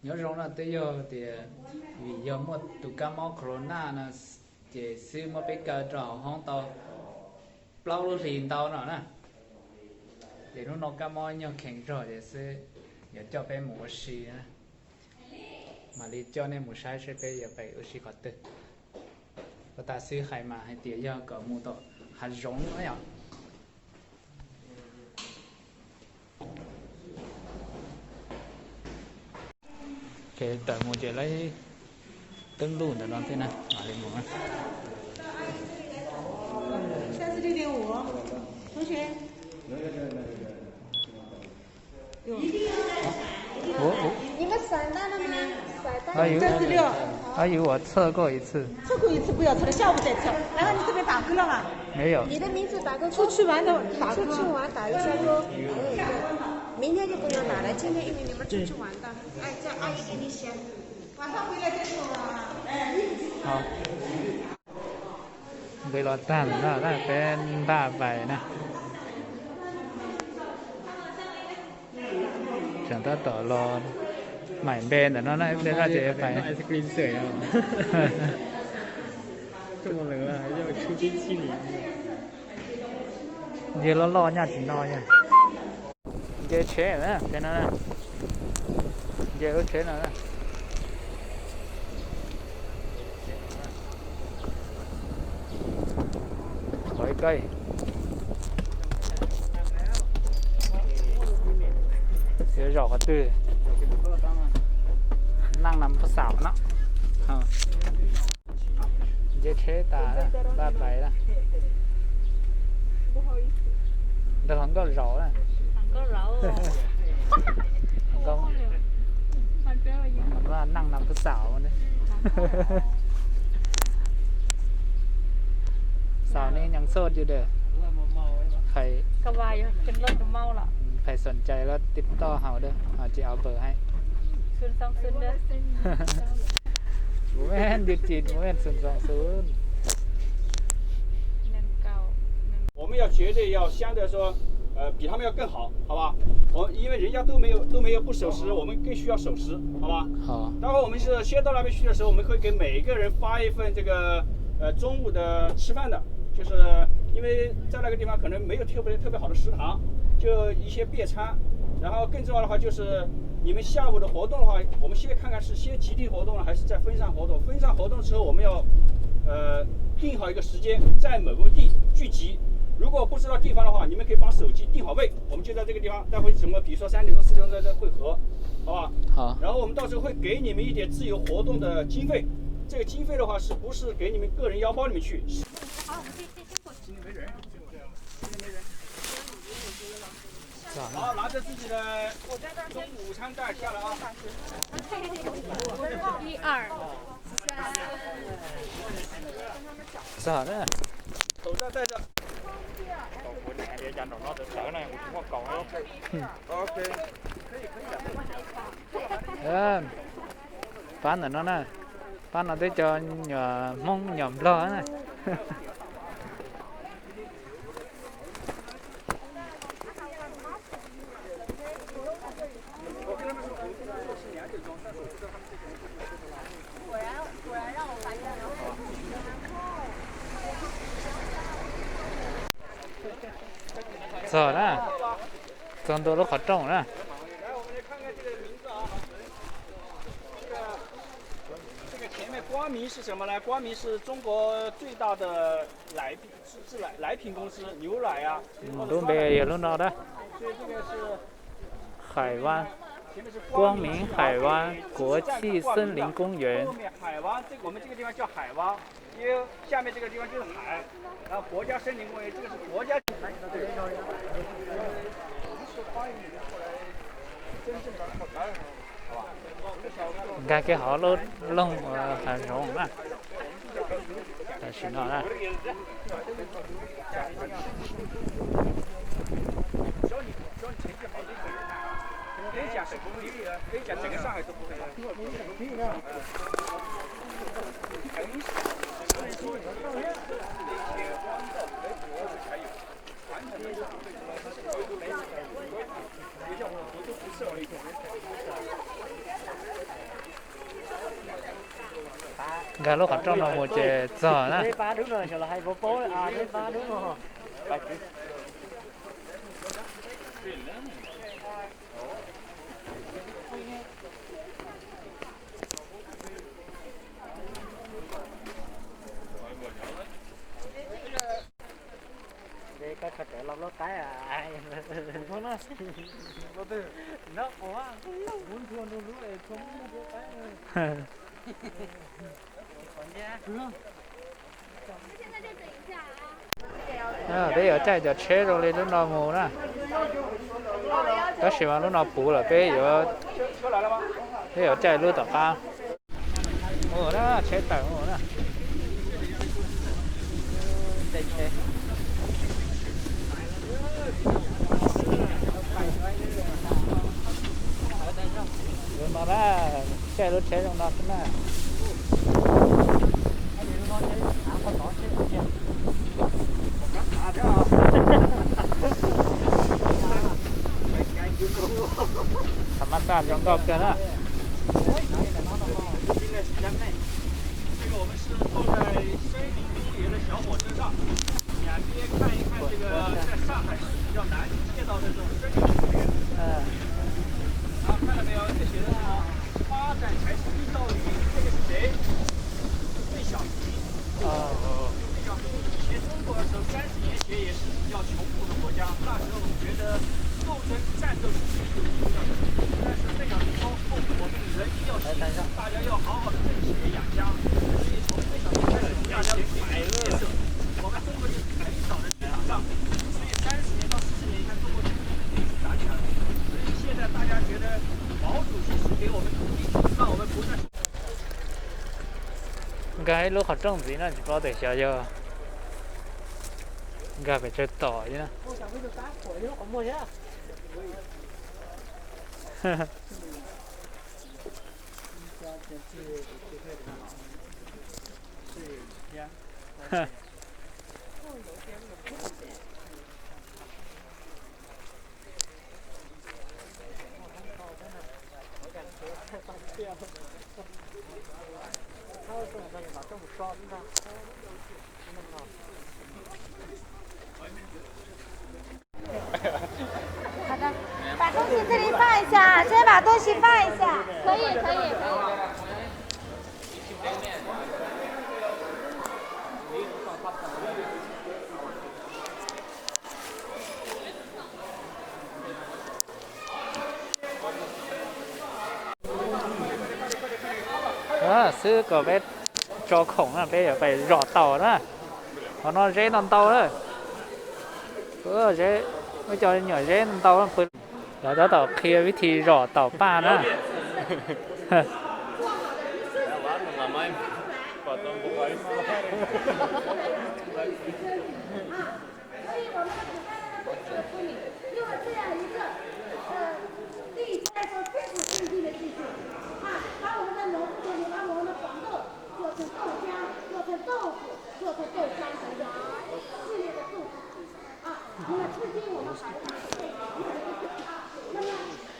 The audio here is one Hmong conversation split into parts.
Nyob zoo no twb yog tias vim yog muaj tus kab mob corona no ces xwb muab peb kaw rau hauv hoob tau plaub lub hlis ntau no na. Ces hnub no kab mob nyuag kheev zog ces xwb yuav coj peb mus ua si na. Mam li coj nej mus saib seb peb yuav pem ua si qhov twg. Ua tas xwb hais mas hais tias yog kom mus tom hav zoov na yom. Ces tawm mus ces lawv teeb luj ntawm no thiab na, mam li mus na. 三十六点五，同学。你们散弹了吗？散弹。还有，还有，我测过一次。测过一次不要测了，下午再测。然后你这边打勾了吗？没有。你的名字打勾勾。出去玩的打勾。出去玩打一下勾。明天就不用打了，今天因为你们出去玩的。哎，叫阿姨给你写。晚上回来再说啊。好。 Nqis los tag lawm no na, peb npaj pais na. Tseem tab tom los maim npe ntawm no na, peb npaj ces pais. Nce loj loj nyaj tsis no yog. Nce tsheb na, ces no, nce lub tsheb no. Qhov ib koj yuav zaum qhov twg? Neej Nam Phab Xaum no. Nce tsheb tas, npaj pais na. Ntawd hluas nkauj zaum na. Neej Nam Phab Xaum. Xaum ne nyeem xoj yus das. Qhais xoom cais los tib toj haus das, ho tsis au pawg hais. Mus ven yus tsis mus ven xoom xoom xub. 我们要绝对要相对来说，呃，比他们要更好，好吧？我因为人家都没有都没有不守时，我们更需要守时，好吧？好。待会儿我们是先到那边去的时候，我们会给每一个人发一份这个呃中午的吃饭的，就是因为在那个地方可能没有特别特别好的食堂，就一些便餐，然后更重要的话就是你们下午的活动的话，我们先看看是先集体活动呢，还是在分散活动。分散活动之后，我们要呃定好一个时间，在某个地聚集。如果不知道地方的话，你们可以把手机定好位，我们就在这个地方，待会什么，比如说三点钟、四点钟在这汇合，好吧？好。然后我们到时候会给你们一点自由活动的经费，这个经费的话，是不是给你们个人腰包里面去？是 好，拿着自己的中午午餐袋下来啊。一二三。咋了？口罩戴着。Pab ntawm no na, pab no twb cov nyuam Hmoob nyuam Nplog na. Txog na, txog ntua lub qhov rooj na. 这个前面光明是什么呢？光明是中国最大的奶品，是是奶奶品公司，牛奶啊。Lub npe yog lub no da. 海湾, 光明海湾国际森林公园。后面海湾，这个我们这个地方叫海湾，因为下面这个地方就是海，然后国家森林公园，这个是国家。 Nkag kiag hauv lub loog hav zoov na. Tam sim no na. 学校我们不是不是而已。Nkag lub qhov rooj no mus ces txog na. Peb yuav caij cov tsheb zoo li lub no mus na. Tab sis mas lub no puv lawm, peb yuav, peb yuav caij lub tom qab. Mus na, tsheb tawm mus na. Lub no na, caij lub tsheb zoo no xwb na. Tham mas xaj zoo nkauj kawg na. 这个我们是坐在森林公园的小火车上，两边看一看这个在上海市比较难见到的这种森林公园。啊，看到没有？这写的是发展才是硬道理。这个是谁？费小平。费小平以前中国的时候，三十年前也是比较穷苦的国家，那时候觉得斗争、战斗是最有意义的。但是费小平说，不，我们人一定要幸福，大家要好好的挣钱养家。所以从费小平开始，大家都是建设。我们中国就很早的 Nkag ib lub qhov rooj ntxiv no tsis paub tias xyov yog nkag pes tsawg tom li na. Hov, 把东西这里放一下，先把东西放一下。可以，可以，可以。 Xwb kom peb tso khoom na, peb yuav pais zom taum na. Qhov no zeb ntau ntau na. Zeb, muaj cov nyuam zeb ntau ntau pw. Lawv tab tom qhia vib thi zom taum paj na. 所以我们的古代那个作者聪明，用了这样一个，呃，对于他来说非常先进的技术，啊，把我们的农，把我们的黄豆做成豆浆，做成豆腐，做成豆干等等一系列的做法。啊，那么至今我们还在用。那么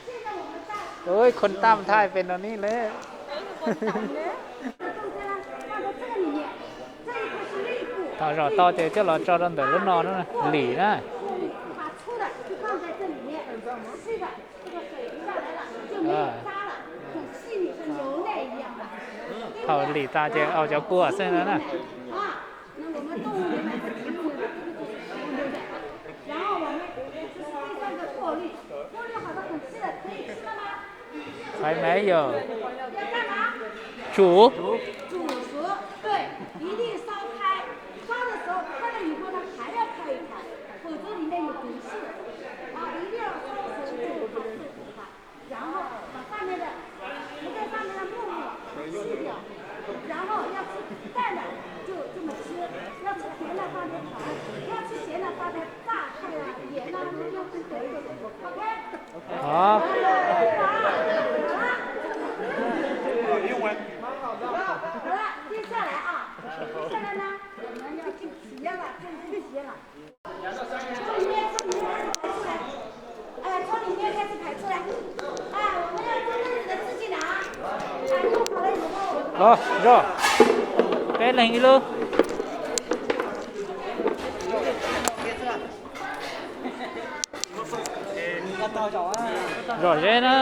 现在我们在 Ub, khon tam thaij pes no ni le. 放在这个里面，这一步是内部， Thaum zom tau ces coj los tso rau ntawm lub no na, lim na. 把粗的就放在这里面，细的这个水流下来了，就没有渣了，很细腻，像牛奶一样的。Thaum lim tas ces ua cov kua xwb no na. 啊，那我们动物牛奶和植物牛奶，这个就是植物牛奶。然后我们这是第三个过滤，过滤好的很细的，可以吃了吗？ Xaiv maiv yog tsum. 煮熟，对，一定烧开，烧的时候开了以后呢，还要开一开，否则里面有毒素。啊，一定要烧熟煮好，然后把上面的浮在上面的沫沫去掉，然后要吃淡的就这么吃，要吃甜的放点糖，要吃咸的放点大蒜啊、盐啊，那就不对。OK。 好。好了，接下来啊，接下来呢，我们要进实验了，正式实验了。从里面，从里面开始排出来。哎，从里面开始排出来。哎，我们要将那里的试剂拿，哎，弄好了以后， Los, zom. Peb leeg ib lub. Zom zeb na.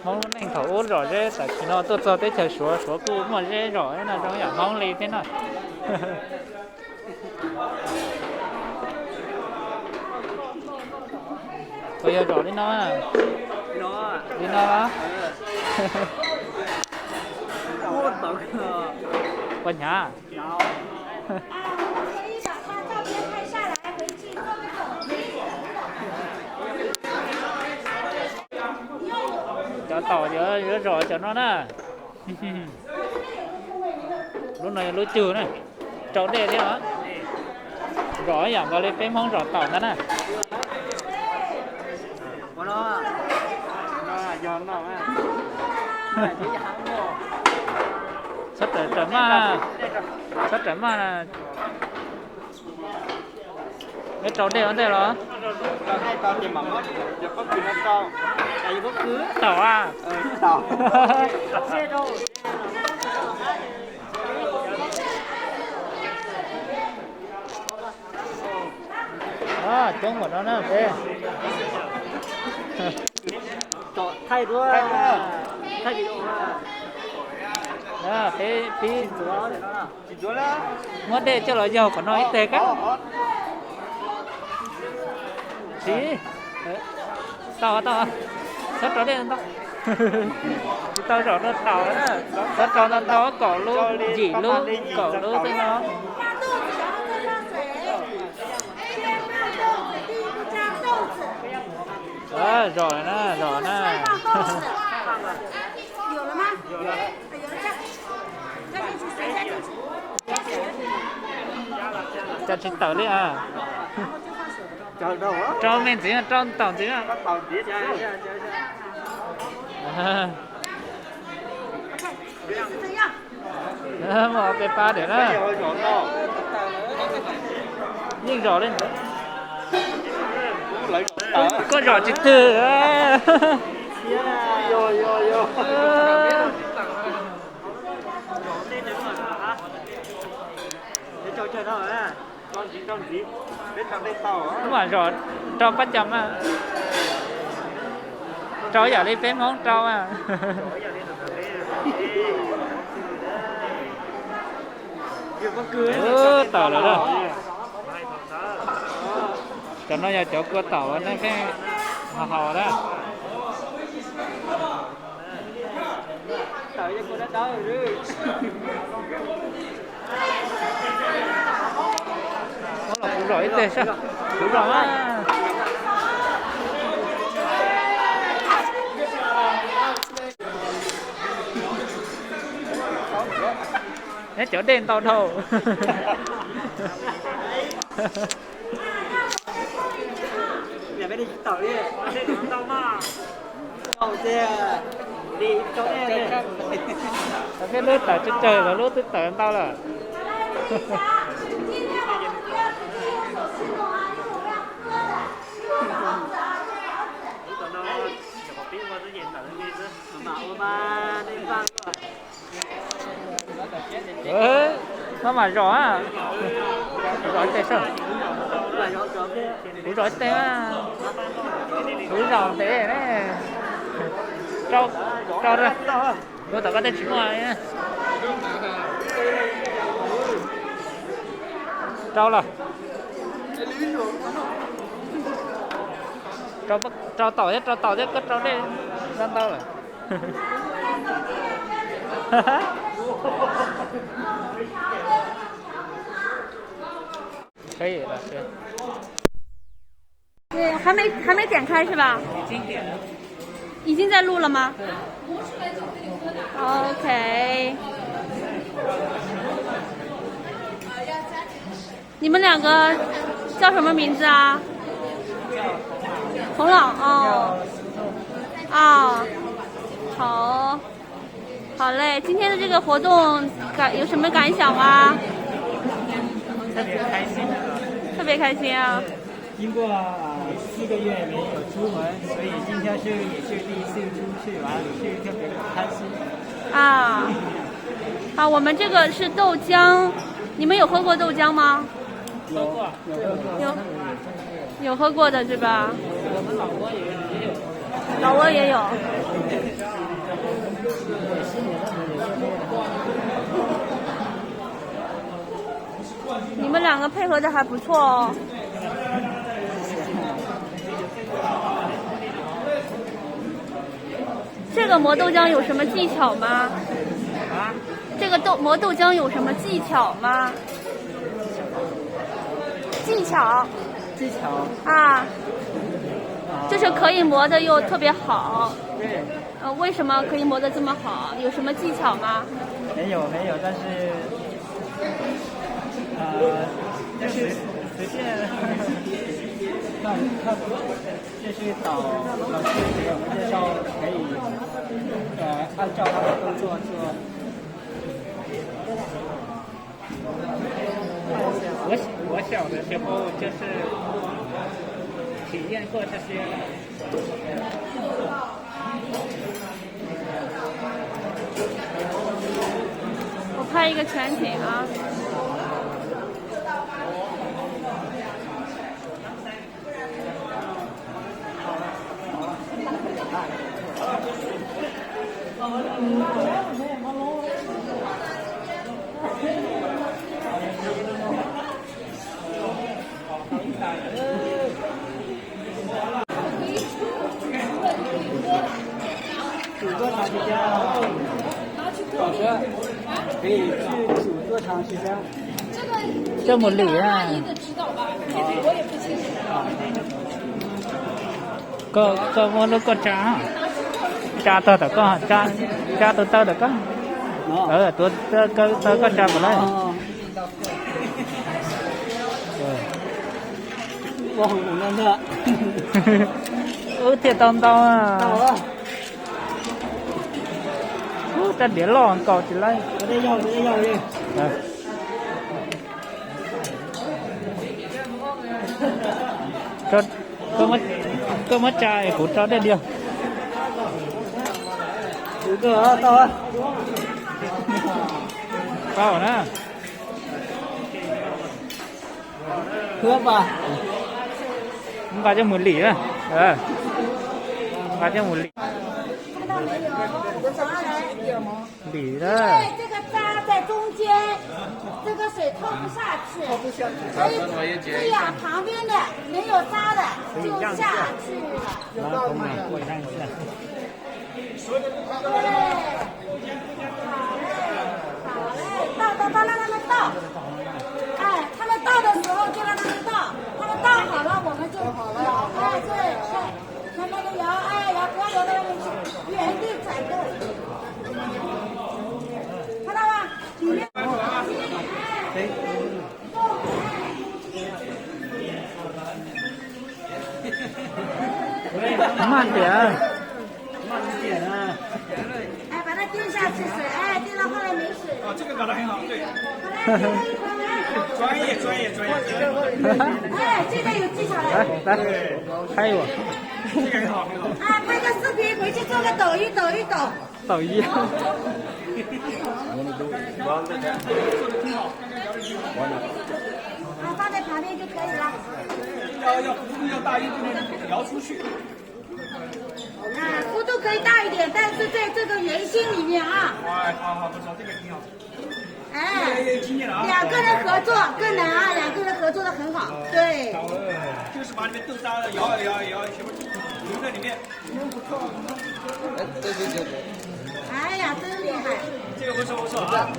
Hmoob lub neej thaum ub zom zeb, tam sim no tuaj txog teb chaws Suav, Suav kuj muaj zeb zom no zoo yam Hmoob li thiab na. Puas yog zom li no? Li no los? Puas hnyav? Cov taum yuav zom cov no na. Lub no yog lub cug na, rau dej thiab os. Zom yam nkaus li peb Hmoob zom taum ntag na. Txhob rawm maj, txhob rawm maj na. Neb rau dej ua ntej los? Taum a. Coob npaum no na peb. Peb pib muab dej coj los yaug qhov no ib teg kab. Tsis tau, tau, txhob rau dej ntau. Tsis tau zom rau taum na, txhob rau ntau ntau, kaum lub, yim lub, kaum lub xwb no. Zom na, zom na. Cas tsis tawm li a? Rau me ntxiv, rau taum ntxiv. Muaj peb pab diam na. Yeej zom li. Koj zom tsis twg. Mam zom rau pab cam mas. Rau yam li peb Hmoob rau mas. Tawm lawm na. Cov no yog cov kua taum nej pheej haus na. Kuv zom ib teg, kuv zom na. Neb cov dej ntau dhau. Peb lub tawm tsawg tsawg los lub twb tawm ntau lawm. Maj mam zom, zom ib teg soj. Kuv zom ib teg, kuv zom ntev ne. Rau, rau, kuv tom koj tej tsis muaj. Rau los. Rau taum thiab, rau taum thiab, koj rau dej ntau ntau lawm. 可以了，对。 对，还没还没点开是吧？已经点了。已经在录了吗？OK。你们两个叫什么名字啊？洪老，哦。啊，好。好嘞，今天的这个活动感有什么感想吗？特别开心。特别开心啊。 经过四个月没有出门，所以今天是也是第一次出去玩，是特别的开心。啊，啊，我们这个是豆浆，你们有喝过豆浆吗？有，有喝过。有，有喝过的是吧？我们老挝也也有。老挝也有。你们两个配合的还不错哦。这个磨豆浆有什么技巧吗？啊？这个豆，磨豆浆有什么技巧吗？技巧。技巧。啊。啊。就是可以磨得又特别好。对。呃，为什么可以磨得这么好？有什么技巧吗？没有，没有，但是，呃，就是随便，看，看，就是找老师给我们介绍，可以，呃，按照他的动作做。我我小的时候就是体验过这些。我拍一个全景啊。煮多长时间啊？老师，可以去煮多长时间？这个这么累啊？我也不清楚。Koj, koj muab lub koj tsa, tsa tog tom koj, tsa, tsa tus taw tom koj. Tus taw koj tsa puas lawm? Wb thiaj tau ntau. Ub, rab diav loj nkaus tsis laib. Koj muab tsa es kuv tso dej diav. Tau na. Nqa coj mus lim na. Nqa coj mus lim. 看到没有？我们早上来一点吗？ 这个渣在中间，这个水透不下去，所以这样旁边的没有渣的就下去了。有道理。对，好嘞，好嘞，倒倒倒，让他们倒。哎，他们倒的时候就让他们倒，他们倒好了，我们就摇。哎，对，对。 慢慢的摇，哎，摇，不要摇到外面去，原地转动，看到吗？里面。慢点，慢点啊！哎，把它垫下去，水，哎，垫到后来没水。哦，这个搞得很好，对。专业，专业，专业，专业。哎，这个有技巧了。来，来，拍一我。这个很好，很好。哎，拍个视频回去做个抖音，抖一抖。抖音。做得挺好。啊，放在旁边就可以了。要，要幅度要大一点，摇出去。 啊，幅度可以大一点，但是在这个圆心里面啊。哎，好，好，不错，这个挺好。哎，越来越有经验了啊。两个人合作更难啊，两个人合作的很好。对。好嘞。就是把里面豆沙摇一摇，摇一摇，全部留在里面。哎，这个不错，不错啊。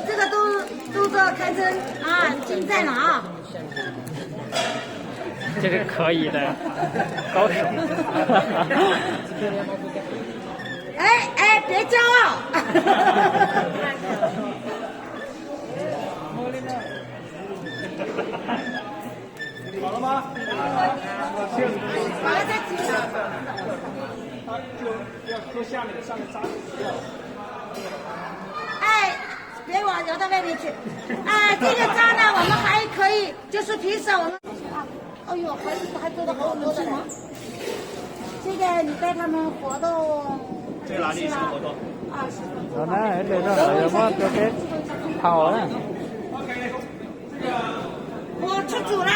这个都，都做堪称啊，精湛了啊。 这个可以的，高手。哎，哎，别骄傲。好了吗？好了，再举。啊，就要搁下面的，上面扎。哎，别往，摇到外面去。哎，这个渣呢，我们还可以，就是平时我们，哎呦，还，还做得好多的呢。这个你带他们活动，这个拉力什么活动？ No na, ib leeg zog lawv yuav muab rau peb thaum na. 我出组了啊。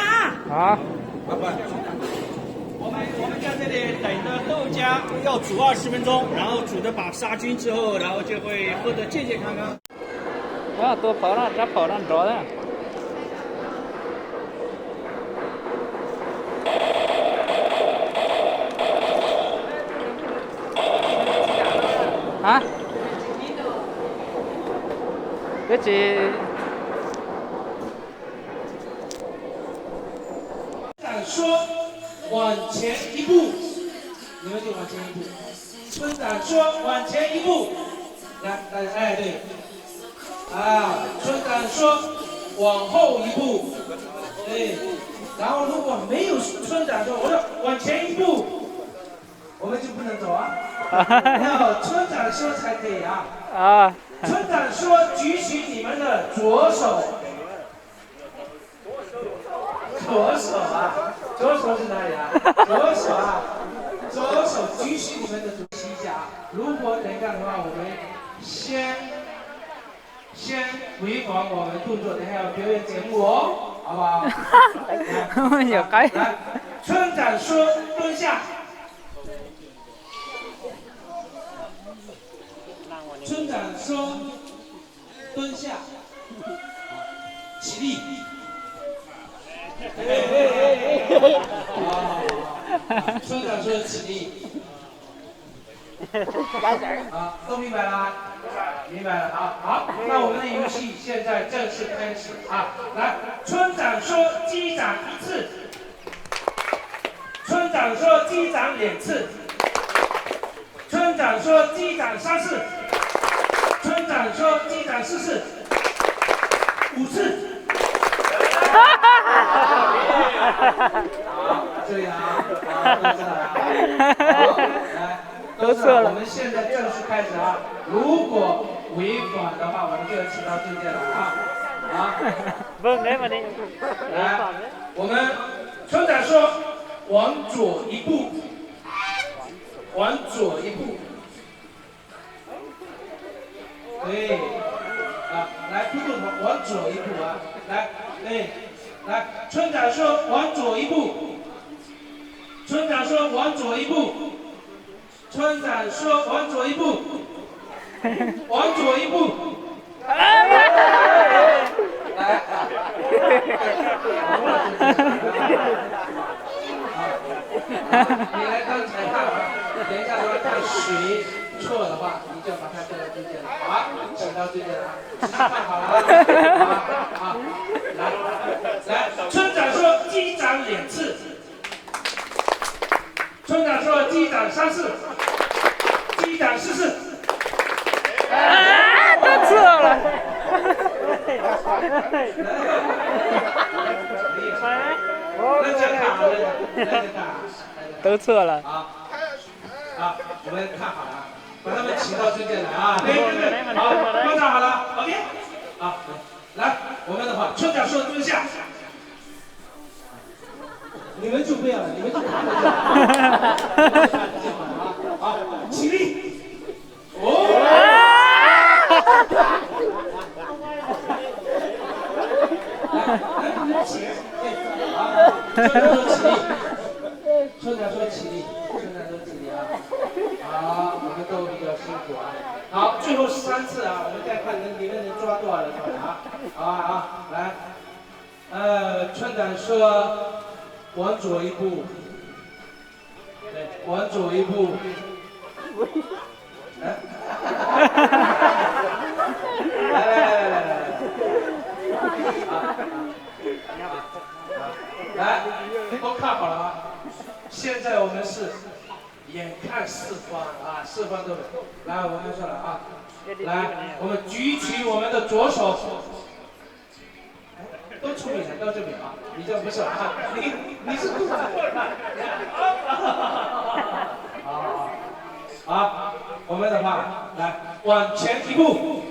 Hov. 我们我们在这里等着豆家，要煮二十分钟，然后煮的把杀菌之后，然后就会喝得健健康康。 Tua phom no, rab phom no nrov na. Hab, twb tsis. 长说往前一步，你们就往前一步。村长说往前一步，来，大家，哎，对，啊，村长说往后一步，对，然后如果没有村长说，我说往前一步，我们就不能走啊，要村长说才可以啊。啊，村长说举起你们的左手。 左手啊，左手是哪里啊？左手啊，左手举起你们的左手一下啊。如果等一下的话，我们先先模仿我们动作，等一下要表演节目哦，好不好？来，来，村长说蹲下。村长说 蹲下，起立。哎哎哎哎，好，村长说起立。好，都明白了？明白了啊。好，那我们的游戏现在正式开始啊！来，村长说击掌一次，村长说击掌两次。 村长说击掌三次，村长说击掌四次，五次。好，注意啊，啊，都知道了啊。好，来，都知道了。我们现在正式开始啊。如果违反的话，我们就要起到对戒了啊。啊。来，我们村长说往左一步。 往左一步。哎，啊，来，突突头，往左一步啊！来，哎，来，村长说往左一步。村长说往左一步。村长说往左一步。往左一步。 来，你来当裁判啊，等一下他看谁错的话，你就把他叫到对戒了，好吧？请到对戒了啊，看好了啊，好，好，来，来，村长说击掌两次。 村长说击掌三次，击掌四次。啊，都错了。那这样看好了，那这样看啊。都错了。好，好，我们看好了啊，把他们请到对戒来啊。对对对，好，观察好了，OK，好，来，我们的话，村长说蹲下。 你们就不要了，你们就看着就好。好，起立。哦。来，来，你们起。哎，好，村长说起立。村长说起立，村长说起立啊。好，我们都比较辛苦啊。好，最后三次啊，我们再看能，你们能抓多少人好了啊。好啊，好，来。 呃，村长说，往左一步。对，往左一步。哎。来来来来来来来。啊，啊，啊。来，都看好了吗？现在我们是眼看四方啊，四方都有。来，我们说了啊，来，我们举起我们的左手。 哎，都出名了，到这边啊，你这不是啊？你你是不是？好好好，好，我们的话来，往前一步。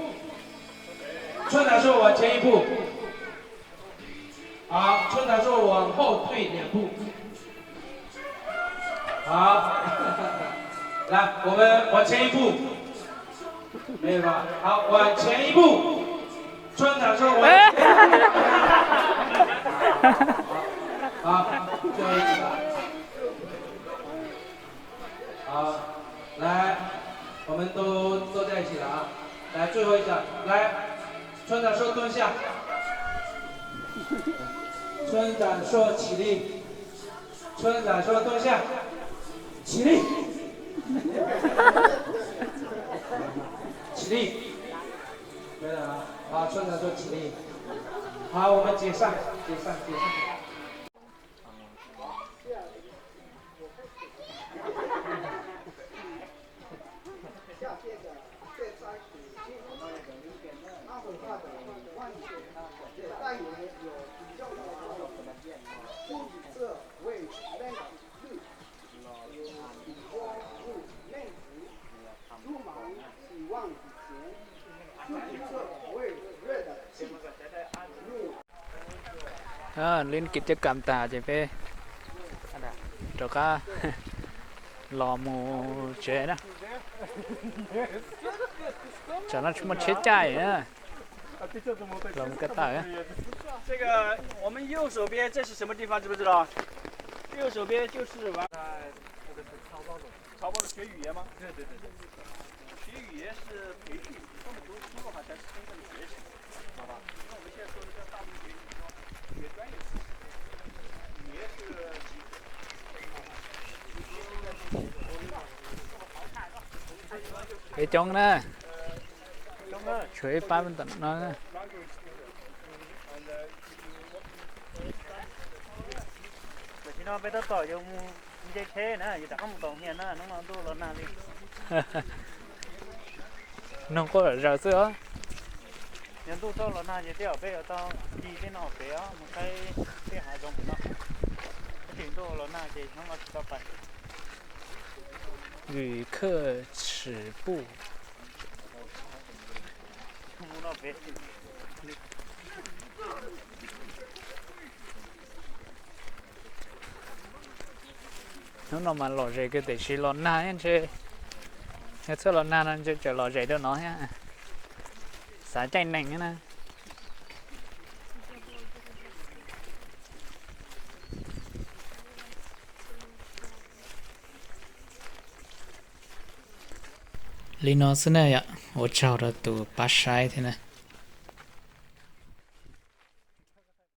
村长说往前一步。好，村长说往后退两步。好。来，我们往前一步，没有吧？好，往前一步，村长说往前。好，最后一次了。好，来，我们都坐在一起了啊！来，最后一个，来，村长说蹲下，村长说起立。 村长说蹲下，起立，起立，没了啊。好，村长说起立。好，我们解散，解散，解散。Li kis coj kam tas ces peb rov qab los mus tsev na. Tsam no tsis muaj tsheb caij na. Los mus ko taw. 这个我们右手边这是什么地方？知不知道？右手边就是玩。曹操的学语言吗？对对对对。学语言是培训，根本不是输入法才是真正的学习，好吧？那我们现在说的叫大陆学习，说学专业知识，语言是基础。 Peb coob na, tshuav ib pab ntawm no. Tam sim no peb tab tom yuav mus nce tsheb na, yuav rov qab mus tom Hia na, hnub no ntuj los nag li. Noog quaj zom zaws xwb os. Yog ntuj txhob los nag ces tej zaum peb yuav tau ci tej no pem os, mus saib tej hav zoov pem no. Tab sis ntuj los nag ces hnub no tsis tau pais. 旅客止步. Hnub no mas lom zem kawg tiam sis los nag ntshe, yog txhob los nag no ntshe tseem lom zem dua no thiab. Xav caij nees na. Li no xwb na yom, ua tsaug rau tus pab saib thiab na.